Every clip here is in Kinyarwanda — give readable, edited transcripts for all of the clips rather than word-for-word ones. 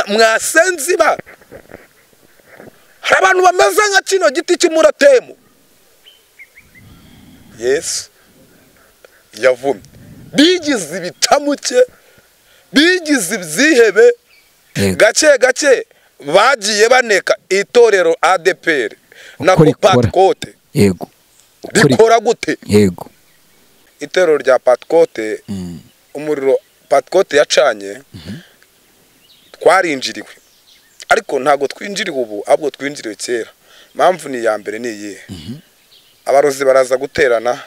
Mwasenziba hari abantu bameze nka kino giti cy'umuratemu Yesu yavumye, bigize ibitamuke, bigize ibyihebe, gake gake bagiye baneka itorero ADPR na Patikote. Yego, rikora gute? Yego, itorero rya Patikote, umuriro Patikote yacanye twarinjiriwe, ariko ntago twinjiriwe ubu, ahubwo twinjiriwe kera. Impamvu ni ya mbere ni iyihe? Abarozi baraza guterana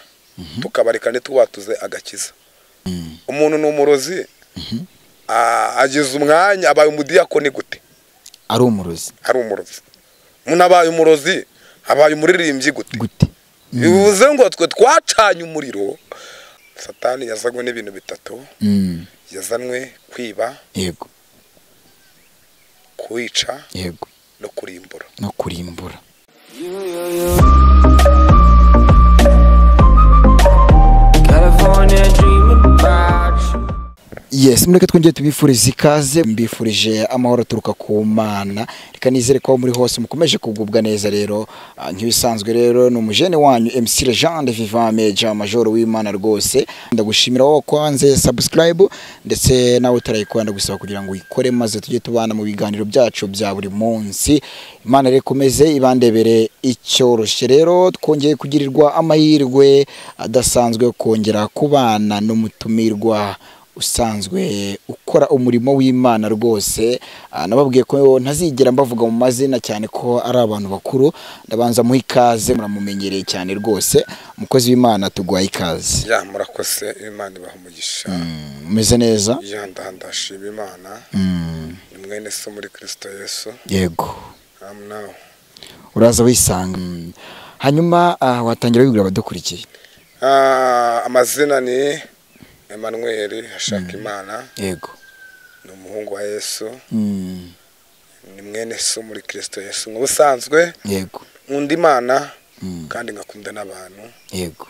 tukabareka ntitubatuze agakiza. Umuntu ni umurozi, agize umwanya abaye umudiyakoni gute? Ari umurozi. Ari umurozi. Umuntu abaye umurozi, abaye umuririmbyi gute? Gute? Bivuze ngo twe twacanye umuriro. Satani yazanywe n'ibintu bitatu. Yazanwe kwiba, yego, kwica, yego, no kurimbura. No kurimbura. Yes, mureke twongeye tubifurize ikaze, mbifurije amahoro aturuka ku Mana. Reka nizere ko muri hose mukomeje kugubwa neza. Rero nk'ibisanzwe rero ni umujene wanyu MC Legende Vivant Major Major w'Imana rwose. Ndagushimira wowe kwanze subscribe, ndetse nawe utarayikora ndagusaba kugira ngo uyikore, maze tujye tubana mu biganiro byacu bya buri munsi. Imana rero ikomeze ibandebere icyoroshye. Rero twongeye kugirirwa amahirwe adasanzwe kongera kubana n'umutumirwa usanzwe ukora umurimo w'Imana rwose. Nababwiye ko ntazigera mbavuga mu mazina cyane ko ari abantu bakuru. Ndabanza muha ikaze, muramumenyereye cyane rwose. Umukozi w'Imana, tuguhaye ikaze. Ya, murakoze, Imana ibaha umugisha. Umeze neza? Ya, ndashima Imana. Ni mwene so muri Kristo Yesu. Yego. Now uraza wisanga. Hanyuma watangira wibwira abadukurikiye. Amazina ni Emmanuel Hashakimana. Yego. Ni umuhungu wa Yesu. Ni mwene so muri Kristo Yesu nk'ubusanzwe. Yego. Nkunda Imana kandi ngakunda n'abantu. Yego.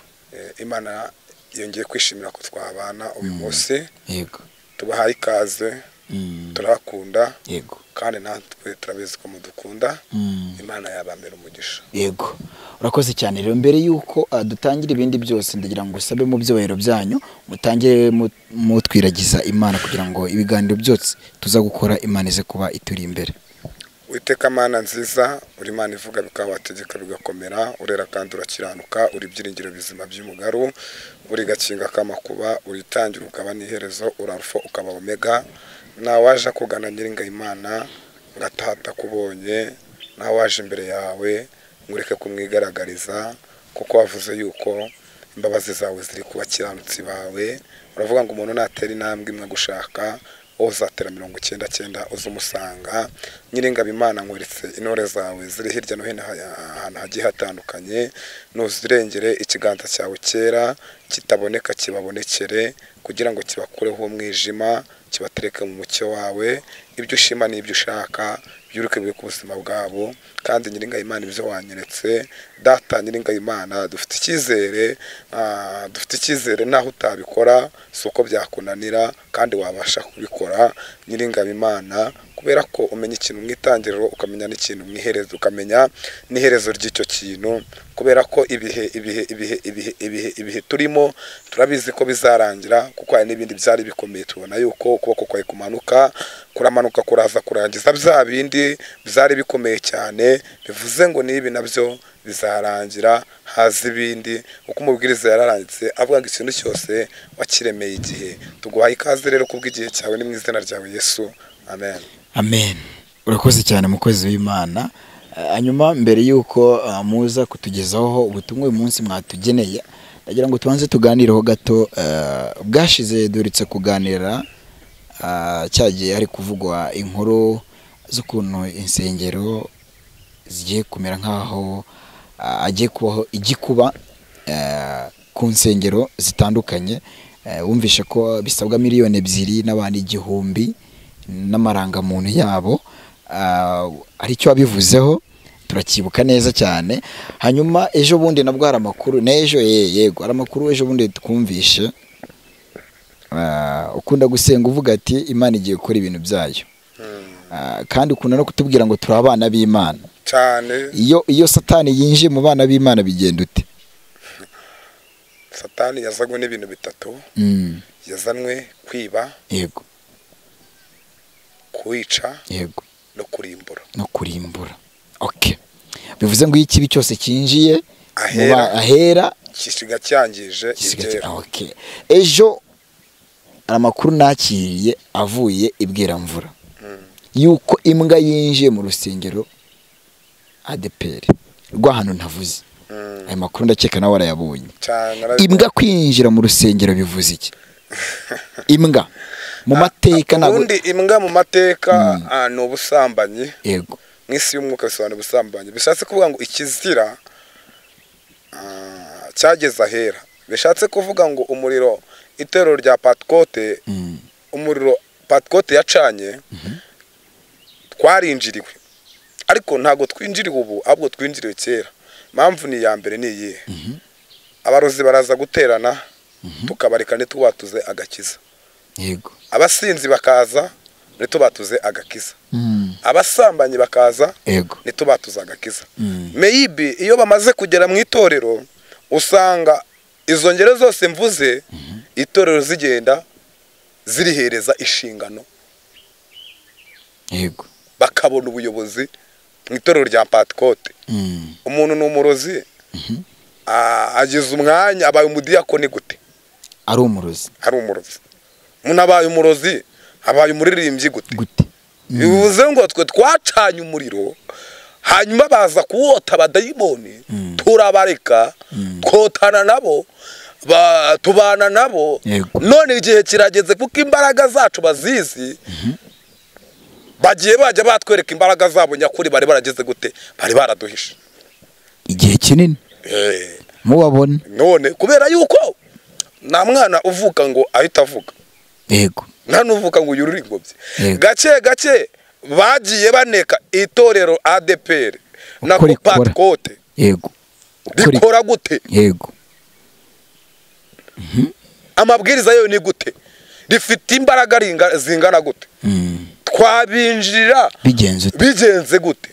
Imana yongeye kwishimira ko twabana uyu munsi. Yego. Tubahaye ikaze. Turakunda. Yego. Kandi natwe turabizi ko mudukunda. Imana yabambera umugisha. Yego. Urakoze cyane. Rero mbere yuko dutangira ibindi byose, ndagira ngo usabe mu byobahero byanyu mutangire mutwiragiza Imana kugira ngo ibiganiro byose tuza gukora Imana ize kuba ituri imbere. Uwiteka Mana nziza, uri Imana ivuga bikabategeka bigakomera, urera kandi urakiranuka, uri ibyiringiro bizima by'umugaru, uri gakinga kamakuba, uri tangira ukaba n'iherezo, uri alfa ukaba omega. Na waje kugana nyiringa Imana ngatata kubonye, na waje imbere yawe ngureke kumwigaragariza, kuko wavuze yuko imbabazi zawe ziri ku bakiranutsi bawe. Uravuga ngo umuntu natera intambwe imwe gushaka, uzatera 99 uzumusanga. Nyiringabo Imana nkweretse intore zawe ziri hirya no hino ahantu hagiye hatandukanye, nuzirengere ikiganza cyawe cyera kitaboneka kibabonekere, kugira ngo kibakureho umwijima kibatereke mu mucyo wawe. Ibyo ushima n'ibyo ushaka byuruke biri ku buzima bwabo. Kandi nyiringa Imana ibyo wanyeretse data, nyiringa Imana dufite icyizere, dufite icyizere naho utabikora suko byakunanira kandi wabasha kubikora. Nyiringa Imana, kubera ko umenya ikintu mwitangiriro, ukamenya n'ikintu mwiherezo, ukamenya n'iherezo ry'icyo kintu, kubera ko ibihe ibihe ibihe ibihe ibihe ibihe turimo turabizi ko bizarangira, kuko hari n'ibindi byari bikomeye. Tubona yuko ukuboko kwawe kumanuka, kuramanuka kuraza kurangiza bya bindi byari bikomeye cyane. Bivuze ngo nibi nabyo bizarangira, haza ibindi. Uko umubwiriza yararanditse avuga ngo ikintu cyose wakiremeye igihe. Tuguhaye ikaze rero kubw'igihe cyawe, ni mu izina ryawe Yesu, amen. Amen. Urakoze cyane mukozi w'Imana. Hanyuma mbere yuko muza kutugezaho ubutumwa uyu munsi mwatugeneye, ndagira ngo tubanze tuganireho gato. Bwashize duritse kuganira cyagiye hari kuvugwa inkuru z'ukuntu insengero zigiye kumera nkaho agiye kubaho igikuba ku nsengero zitandukanye. Wumvishe ko bisabwa 2 miliyoni n'abantu 1000 n'amarangamuntu yabo. Ari cyo wabivuzeho turakibuka neza cyane. Hanyuma ejo bundi nabwo hari amakuru, n'ejo yego hari amakuru ejo bundi twumvishe Ukunda gusenga uvuga ati Imana igiye gukora ibintu byayo. Kandi ukunda no kutubwira ngo turi abana b'Imana. Cyane. Iyo Satani yinjiye mu bana b'Imana bigenda ute? Satani yazanywe n'ibintu bitatu. Yazanwe kwiba. Yego. Kwica. Yego. No kurimbura. No kurimbura. Okay. Bivuze ngo ikibi cyose kinjiye ahera kisiga cyangije ibyera. Okay. Ejo amakuru nakiriye avuye ibwiramvura yuko imbwa yinjiye mu rusengero ADPR rwa hano ntavuze. Ayo makuru ndakeka nawe warayabonye. Imbwa kwinjira mu rusengero bivuze iki? Imbwa mu mateka ntabwo ubundi imbwa mu mateka ni ubusambanyi. Yego. Mwisi y'umwuka bisobanura ubusambanyi. Bishatse kuvuga ngo ikizira cyageze ahera. Bishatse kuvuga ngo umuriro itorero rya Patikote, umuriro Patikote yacanye twarinjiriwe. Ariko ntago twinjiriwe ubu, ahubwo twinjiriwe kera. Impamvu ni ya mbere ni iyihe? Abarozi baraza guterana tukabareka ntitubatuze agakiza. Yego. Abasinzi bakaza ntitubatuze agakiza. Abasambanyi bakaza ntitubatuze agakiza. Maybe iyo bamaze kugera mu itorero usanga izo ngero zose mvuze itorero zigenda zirihereza inshingano. Yego. Bakabona ubuyobozi mu itorero rya Patikote. Umuntu ni umurozi agize umwanya abaye umudiyakoni gute? Ari umurozi. Ari umurozi. Umuntu abaye umurozi abaye umuririmbyi gute? Gute. Bivuze ngo twe twacanye umuriro hanyuma baza kuwota abadayimoni turabareka twotana nabo tubana nabo. None igihe kirageze kuko imbaraga zacu bazizi bagiye bajya batwereka imbaraga zabo nyakuri bari barageze gute, bari baraduhishe igihe kinini mubabona. None kubera yuko nta mwana uvuka ngo ahita avuga. Yego. Nta nuvuka ngo yurure ingobyi. Gake gake bagiye baneka itorero ADPR na Patikote. Yego. Rikora gute? Yego. Amabwiriza yo ni gute? Rifite imbaraga zingana gute? Twabinjira bigenze gute?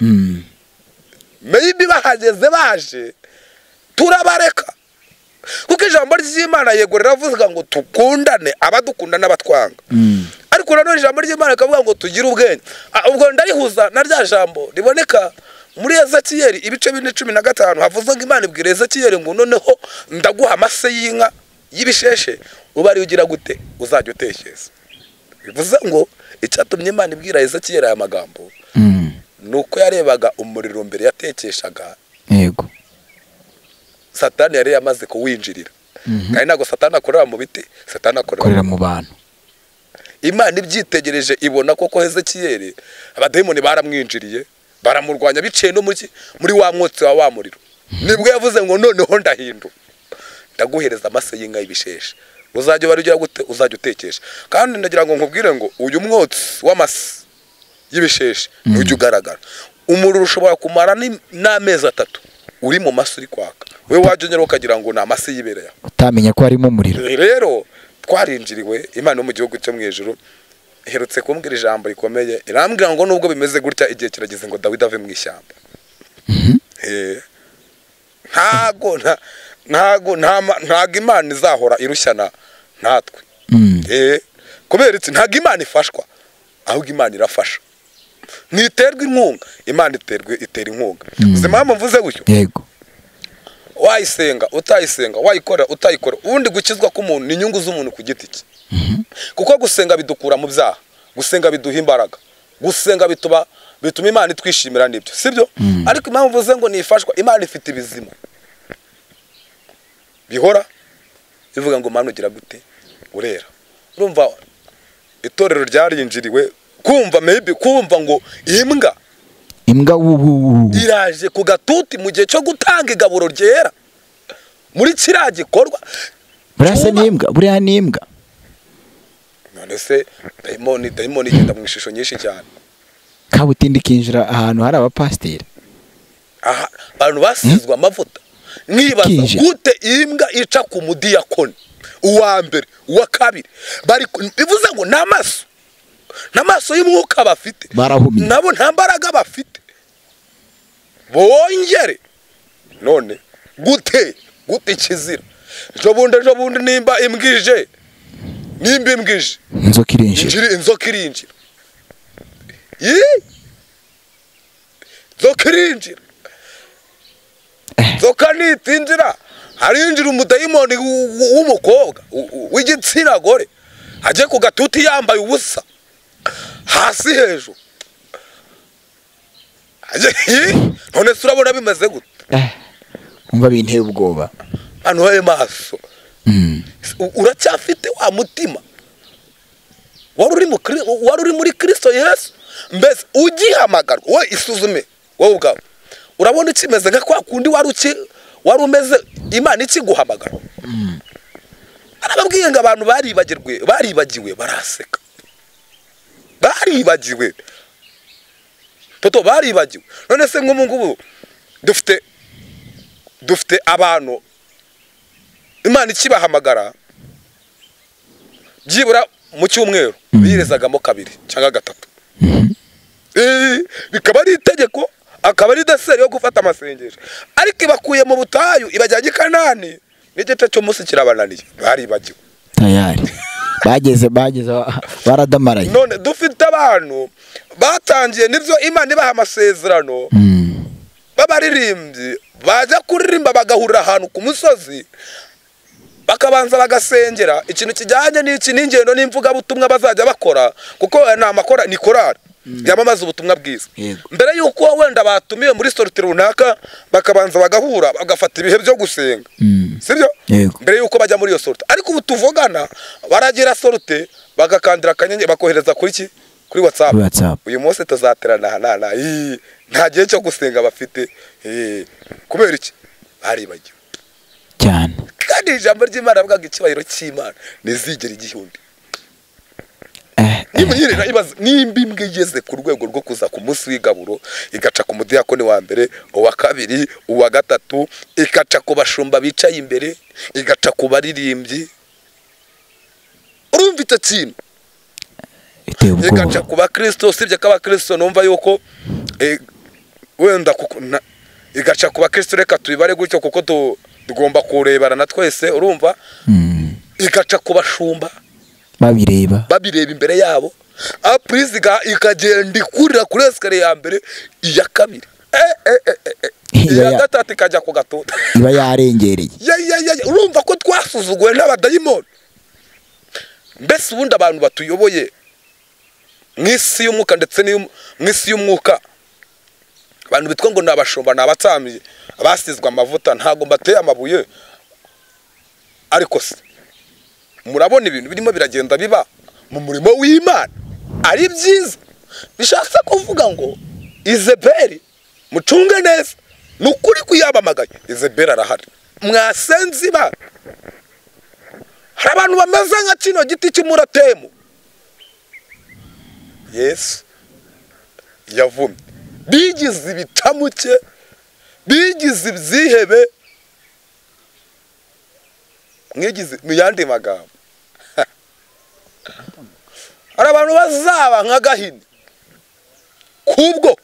Maybe bahageze baje turabareka. Kuko ijambo ry'Imana yego riravuga ngo tukundane abadukunda n'abatwanga. Ariko nanone ijambo ry'Imana rikavuga ngo tugire ubwenge. Ubwo ndarihuza na rya jambo riboneka muri Ezekiyeli ibice 4:15 havuze ngo Imana ibwira Ezekiyeli ngo noneho ndaguha amase y'inka y'ibisheshe ubari ugira gute uzajya utekeza. Bivuze ngo icyatumye Imana ibwira Ezekiyeli aya magambo nuko yarebaga umuriro mbere yatekeshaga. Yego. Satani yari yamaze kuwinjirira. Kandi ntago Satani akorera mu biti, Satani akorera mu bantu. Imana ibyitegereje ibona koko Ezekiyeli abadayimoni baramwinjiriye baramurwanya biciye no muri wa mwotsi wa muriro. Nibwo yavuze ngo noneho ndahindu ndaguhereza amase y'inka y'ibisheshe uzajya ubarugira gute uzajya utekesha. Kandi ndagira ngo nkubwire ngo uyu mwotsi w'amase y'ibisheshe ntujya ugaragara. Umuriro ushobora kumara n'amezi 3 uri mu mase uri kwaka. We wajya ukagira ngo ni amase yibereye utamenya ko harimo umuriro. Rero twarinjiriwe Imana yo mu gihugu cyo mu ijuru iherutse kumbwira ijambo rikomeye irambwira ngo nubwo bimeze gutya igihe kirageze ngo Dawidi ave mu ishyamba. Ntago Imana izahora irushyana natwe. Kubera iki? Ntago Imana ifashwa ahubwo Imana irafasha. Niterwa inkunga, Imana itera inkunga. Uzi impamvu mvuze gutyo? Yego. Wayisenga utayisenga wayikora utayikora ubundi gukizwa k'umuntu ni inyungu z'umuntu ku giti cye. Kuko gusenga bidukura mu byaha, gusenga biduha imbaraga, gusenga bituma Imana itwishimira nibyo, sibyo? Ariko impamvu mvuze ngo nifashwa, Imana ifite ibizima bihora bivuga ngo Mana ugira gute urera. Urumva itorero ryarinjiriwe kumva maybe kumva ngo imbwa iraje ku gatuti mu gihe cyo gutanga igaburo ryera muri kiriya gikorwa. Burasa n'imbwa, buriya n'imbwa. None se dayimoni igenda mu ishusho nyinshi cyane. Kabutindi kinjira ahantu hari abapasiteri. Aha abantu basizwe amavuta. Nibaza gute imbwa ica ku mudiyakoni. Uwa mbere, uwa kabiri, bari bivuze ngo n'amaso, n'amaso y'umwuka bafite Barahumye. Nabo nta mbaraga bafite. Bongere none gute gute ikizira ejo bundi nimba imbwije inzoka irinjira, inzoka irinjira, inzoka irinjira, inzoka nitinjira harinjira umudayimoni w'umukobwa w'igitsina gore ajye ku gatuti yambaye ubusa hasi hejuru. None se urabona bimeze gute? Umva binteye ubwoba. Hano haye maso. Uracyafite wa mutima wari uri muri Kristo Yesu. Mbese ugihamagarwa wowe isuzume wowe ubwawe, urabona ikimeze nka kwa kundi wari umeze Imana ikiguhamagara. Arababwiye ngo abantu baribagiwe baraseka, baribagiwe toto, baribagiwe. None se nk'ubu ngubu dufite abantu Imana ikibahamagara byibura mu cyumweru birezagamo kabiri cyangwa gatatu, bikaba ari itegeko, akaba ari deseri yo gufata amasengesho. Ariko ibakuye mu butayu ibajyanye i Kanani, n'igice cy'umunsi kirabananiye, baribagiwe tayari, bageze baradamaraye. None dufite abantu batangiye nibyo Imana ibaha amasezerano, b'abaririmbyi bajya kuririmba bagahurira ahantu ku musozi, bakabanza bagasengera ikintu kijyanye n'iki n'ingendo n'imvugabutumwa bazajya bakora, kuko ni ni korali yamamaza ubutumwa bwiza. Mbere y'uko wenda batumiwe muri sortie runaka, bakabanza bagahura bagafata ibihe byo gusenga, sibyo? Mbere y'uko bajya muri iyo sortie. Ariko ubu tuvugana baragira sortie bagakandira akanyenyeri bakohereza kuri ki? Kuri WhatsApp. Uyu munsi tuzaterana na nta gihe cyo gusenga bafite. Kubera iki? Baribagiwe cyane. Kandi ijambo ry'Imana avuga icyubahiro cy'Imana nizigera igihundi. Nimba imbwa igeze ku rwego rwo kuza ku munsi w'igaburo, igaca ku mudiyakoni wa mbere, uwa kabiri, uwa gatatu, igaca ku bashumba bicaye imbere, igaca ku baririmbyi, urumva icyo kintu? Igaca ku bakristo, usibye ko abakristo numva yuko wenda igaca ku bakristo, reka tubibare gutyo kuko tugomba kurebana na twese, urumva? Igaca ku bashumba babireba imbere yabo, apurize ikagenda ikurira kuri esikariye ya mbere, iya kabiri, iya gatatu ikajya ku gatuti, iba yarengereye. Urumva ko twasuzuguwe n'abadayimoni. Mbese ubundi abantu batuyoboye mu isi y'umwuka ndetse mu isi y'umwuka, abantu bitwa ngo ni abashumba, ni abatambyi basizwe amavuta, ntabwo mbateye amabuye, ariko se murabona ibintu birimo biragenda biba mu murimo w'Imana ari byiza? Bishatse kuvuga ngo Izebeli mucunge neza, nukuri kuyabamagaye Izebeli arahari. Mwasenze Imana. Hari abantu bameze nka kino giti cy'umuratemu Yesu yavumye, bigize ibitamuke, bigize ibyihebe, mwigize mu yandi magambo. Hari abantu bazaba nka Gahini kubwo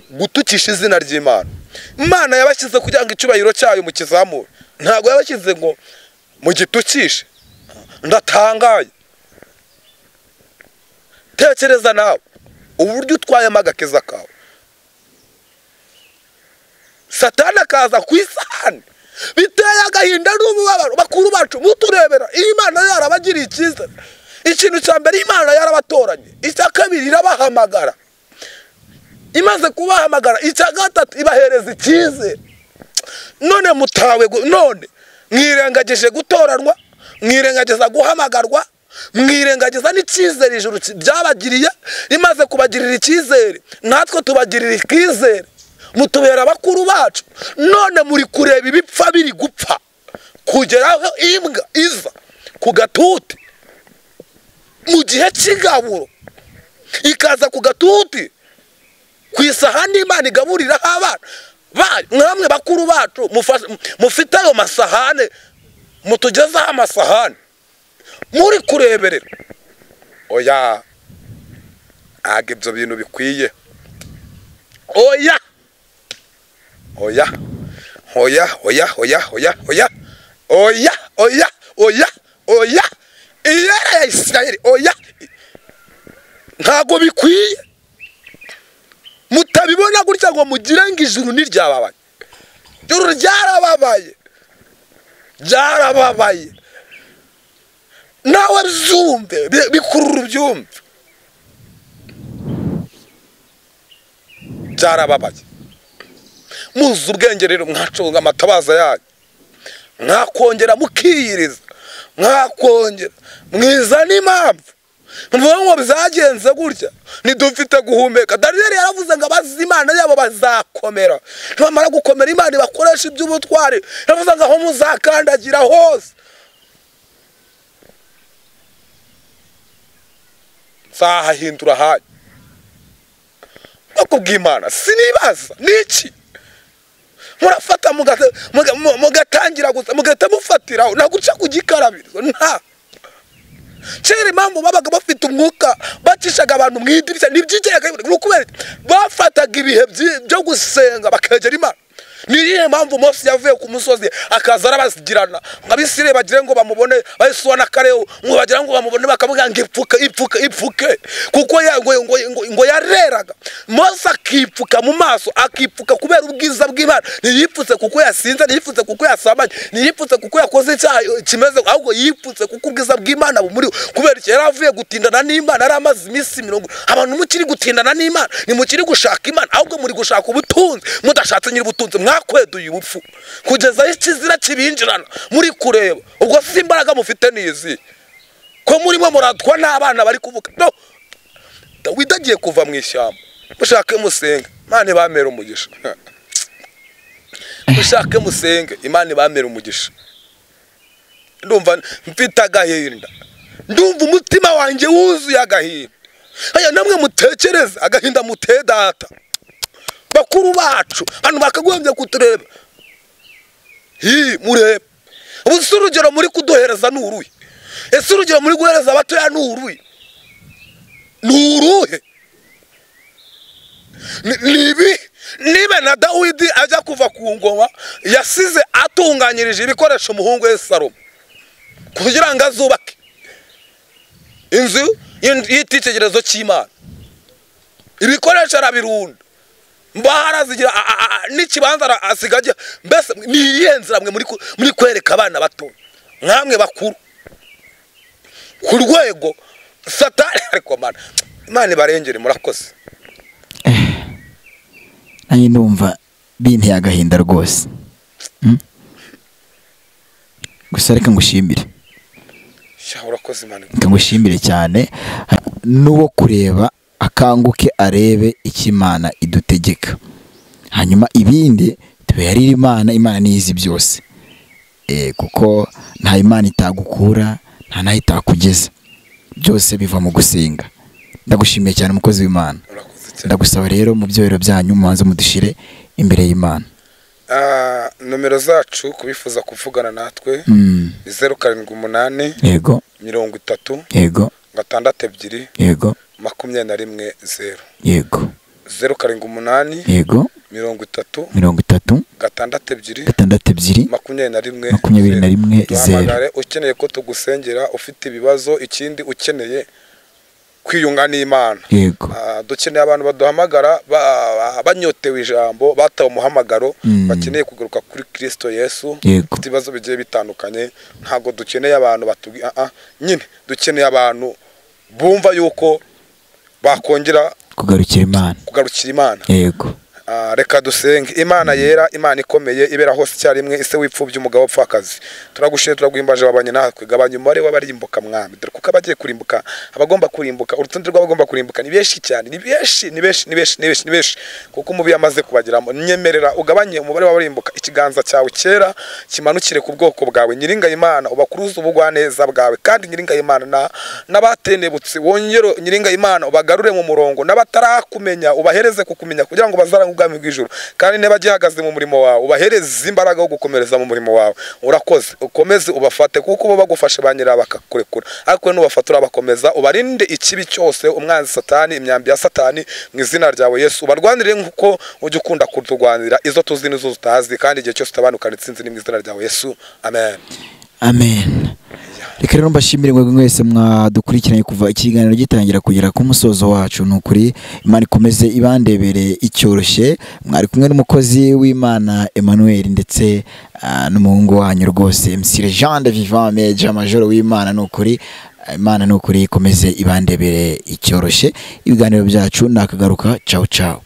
gutukisha izina ry'Imana. Imana yabashyize kugira ngo icyubahiro cyayo mukizamure, ntabwo yabashyize ngo mugitukishe. Ndatangaye. Tekereza nawe uburyo utwayemo agakiza kawe, Satani akaza ku isahani. Biteye agahinda n'umubabaro. Bakuru bacu muturebera, Imana yarabagiriye icyizere. Ikintu cya mbere Imana yarabatoranye, icya kabiri irabahamagara, imaze kubahamagara icya gatatu ibahereza icyizere. None mutawe, none mwirengagije gutoranwa, mwirengagiza guhamagarwa, mwirengagiza n'icyizere ijuru ryabagiriye. Imaze kubagirira icyizere, natwe tubagirira icyizere, mutubera abakuru bacu. None muri kureba ibipfa biri gupfa kugera aho imbwa iza ku gatuti mu gihe cy'igaburo, ikaza ku gatuti ku isahani Imana igaburiraho abana. Mwamwe bakuru bacu mufite ayo masahane Mutugezaho amasahani muri kureberera. Oya, ntabwo ibyo bintu bikwiye. Oya, oya, oya, oya, oya, oya, oya, oya, oya, oya, oya, iyera ya Isirayeli, oya, ntabwo bikwiye. Mutabibona gutya ngo mugire ngo ijuru ntiryababaye. Ijuru ryarababaye, ryarababaye. Nawe byumve, bikurura ubyumve. Byarababaye. Muzi ubwenge rero, mwacunga amatabaza yanyu, mwakongera mukiyiriza, mwakongera mwizana impamvu mvuga ngo byagenze gutya, ntidufite guhumeka. Daniyeli yaravuze ngo abazi Imana yabo bazakomera, nibamara gukomera Imana ibakoresha iby'ubutwari. Yaravuze ngo aho muzakandagira hose nzahahindura hanyu. Ubwoko bw'Imana sinibaza niki murafata mugatangira gusa mugahita mufatiraho, nta guca ku gikarabirizo. Nta kera impamvu babaga bafite umwuka bacishaga abantu mu idirishya ntibyigeraga, ni ukubera bafataga ibihe byo gusenga bakegera Imana. Ni iyihe mpamvu Mose yavuye ku musozi akaza arabazigirana ngo Abisirayeli bagire ngo bamubone, bayisuwa na Kalebu ngo bagira ngo bamubone, bakavuga ngo ipfuke, ipfuke, ipfuke, kuko ngo yareraga. Mose akipfuka mu maso, akipfuka kubera ubwiza bw'Imana. Ntiyipfutse kuko yasinze, ntiyipfutse kuko yasambanye, ntiyipfutse kuko yakoze icyaha kimeze, ahubwo yipfutse kuko ubwiza bw'Imana bumuriho. Kubera iki? Yari avuye gutindana n'Imana, yari amaze iminsi 40. Abantu mukiri gutindana n'Imana, ntimukiri gushaka Imana, ahubwo muri gushaka ubutunzi, mudashatse nyir'ubutunzi. Mwakweduye ubupfu kugeza aho ikizira kibinjirana muri kureba. Ubwo si imbaraga mufite nizi ko murimo muratwa n'abana bari kuvuga. No, Dawidi agiye kuva mu ishyamba. Mushake musenge, Imana ibamere umugisha. Mushake musenge, Imana ibamere umugisha. Ndumva mfite agahinda, ndumva umutima wanjye wuzuye agahinda. Aya namwe mutekereze agahinda muteye data. Bakuru bacu hano bakagombye kutureba. Hi murebe. Ubu si urugero muri kuduhereza ni uruhe? Ese urugero muri guhereza abatoya ni uruhe? Ni uruhe? Nibi niba na Dawidi ajya kuva ku ngoma yasize atunganyirije ibikoresho umuhungu we Salomo kugira ngo azubake inzu y'itekerezo cy'Imana. Ibikoresho arabirunda, mbahara zigira n'ikibanza asigaje. Mbese ni iyihe nzira mwe muri kwereka abana bato nkamwe bakuru ku rwego Satani? Ariko Mana, Imana ibarengere, murakoze. Nanjye ndumva binteye agahinda rwose. Gusa reka ngushimire. Sha, urakoze Imana. Reka ngushimire cyane. N'uwo kureba akanguke arebe icyo Imana idutegeka, hanyuma ibindi tubiharire Imana. Imana niyizi byose, kuko nta Imana itagukura, nta naho itakugeza, byose biva mu gusenga. Ndagushimiye cyane umukozi w'Imana. Urakoze cyane. Ndagusaba rero mu byohero byanyu mubanze mudushire imbere y'Imana. Nomero zacu kubifuza kuvugana natwe ni 078 30 62 21 0. 078 30 30 62 62 21 21 0. Duhamagare ukeneye ko tugusengera, ufite ibibazo, ikindi ukeneye kwiyunga n'Imana. Dukeneye abantu baduhamagara banyotewe ijambo, batawe umuhamagaro, bakeneye kugaruka kuri Kristo Yesu, bafite ibibazo bigiye bitandukanye. Ntabwo dukeneye abantu batubwi nyine dukeneye abantu bumva yuko bakongera kugarukira Imana. Kugarukira Imana. Reka dusenge. Imana yera, Imana ikomeye, ibera hose icyarimwe, ise wipfubye umugabo w'apfakazi. Turagushimye, turaguhimbaje, wabanye natwe. Gabanya umubare w'abarimbuka mwami, dore kuko abagiye kurimbuka, abagomba kurimbuka, urutonde rw'abagomba kurimbuka ni benshi cyane, ni benshi, ni benshi, ni benshi, ni benshi, ni benshi, kuko umubi yamaze kubageramo. Nyemerera ugabanye umubare w'abarimbuka, ikiganza cyawe cyera kimanukire ku bwoko bwawe. Nyiringa Imana, ubakuruze ubugwaneza bwawe, kandi Nyiringa Imana n'abatenebutse wongere, Nyiringa Imana, ubagarure mu murongo, n'abatarakumenya ubahereze kukumenya, kugira ngo bazarangwe ubwami bw'ijuru, kandi niba gihagaze mu murimo wawe ubahereze imbaraga wo gukomereza mu murimo wawe. Urakoze, ukomeze ubafate, kuko bo bagufashe banyira bakakurekura, ariko nubafata urabakomeza, ubarinde ikibi cyose, umwanzi Satani, imyambi ya Satani, mu izina ryawe Yesu. Ubarwanire nkuko ujya ukunda kuturwanira izo tuzi n'izo tutazi, kandi igihe cyose utabanukana intsinzi ni mu izina ryawe Yesu, amen. Amen. Reka rero mbashimire mwebwe mwese mwadukurikiranye kuva ikiganiro gitangira kugera ku musozo wacu. Ni ukuri Imana ikomeze ibandebere icyoroshye. Mwari kumwe n'umukozi w'Imana Emmanuel ndetse n'umuhungu wanyu rwose MC Legende Vivant Major Major w'Imana. Ni ukuri Imana ni ukuri ikomeze ibandebere icyoroshye. Ibiganiro byacu nakagaruka. Ciao ciao.